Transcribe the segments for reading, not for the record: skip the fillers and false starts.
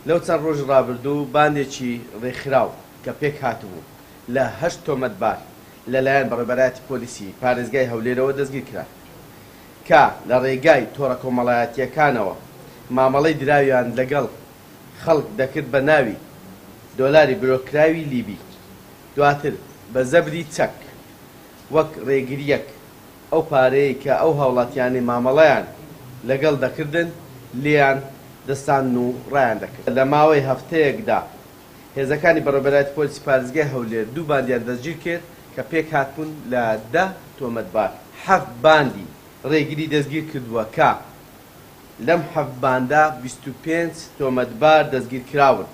لەو چەند ڕۆژی ڕابردوو باندێکی ڕێکخراو کە پێکهاتبوو لە هەشت تۆمەتبار لەلایەن بەڕێوەبەرایەتی پۆلیسی پارێزگای هەولێرەوە دەستگیرکران کە لە ڕێگای تۆڕە کۆمەڵایەتییەکانەوە مامەڵەی دراویان لەگەڵ خەڵک دەکرد بە ناوی دۆلاری بلۆککراوی لیبی دواتر بە زەبری چەک وەک ڕێگرییەک ئەو پارەیەی کە ئەو هاوڵاتیانەی مامەڵەیان لەگەڵ دەکردن لێیان دەستاندن و ڕایان دەکرد. لە ماوەی هەفتەیەکدا هێزەکانی بەڕێوەبەرایەتی پۆلیسی پارێزگای هەولێر دوو باندیان دەستگیرکرد کە پێکهاتبوون لە دە تۆمەتبار. حەفت باندی ڕێگری دەستگیرکردووە کە لەم حەفت باندە 25 تۆمەتبار دەستگیرکراون.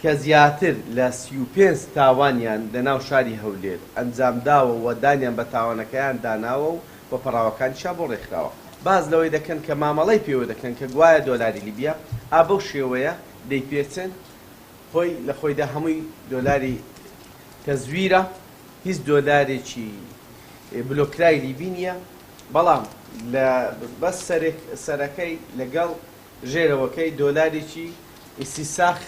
کە زیاتر لە 35 تاوانیان لەناو شاری هەولێر ئەنجامداوە و دانیان بە تاوانەکەیان داناوە و و پەڕاوەکانیشیان بۆ ڕێکخراوە. باس لەوەی دەکەن کە مامەڵەی پێوە دەکەن کە گوایە دۆلاری لیبیە، ئا بەو شێوەیە دەیپێچن، خۆی لە خۆیدا هەمووی دۆلاری تەزویرە، هیچ دۆلارێکی بلۆککراوی لیبی نییە، بەڵام لە بەس سەرێک سەرەکەی لەگەڵ ژێرەوەکەی دۆلارێکی ئیستیساخ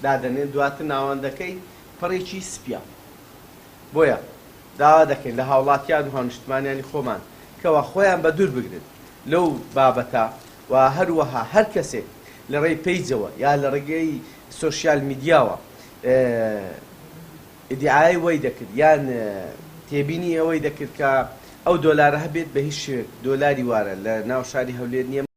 دادەنێن، دواتر ناوەندەکەی پڕێکی سپیە. بۆیە داوا دەکەین لە هاوڵاتیان و هاونیشتمانیانی خۆمان کەوا خۆیان بە دوور بگرن لەو بابەتە و هەروەها هەر کەسێک لە ڕێی پەیجەوە یا لە ڕێگەی سۆشیال میدیاوە ئیدیعای وەی دەکرد یان تێبینی ئەوەی دەکرد کە ئەو دۆلارە هەبێت بە هیچ شێوەیەک دۆلاری وارە لە ناو شاری هەولێر نییە.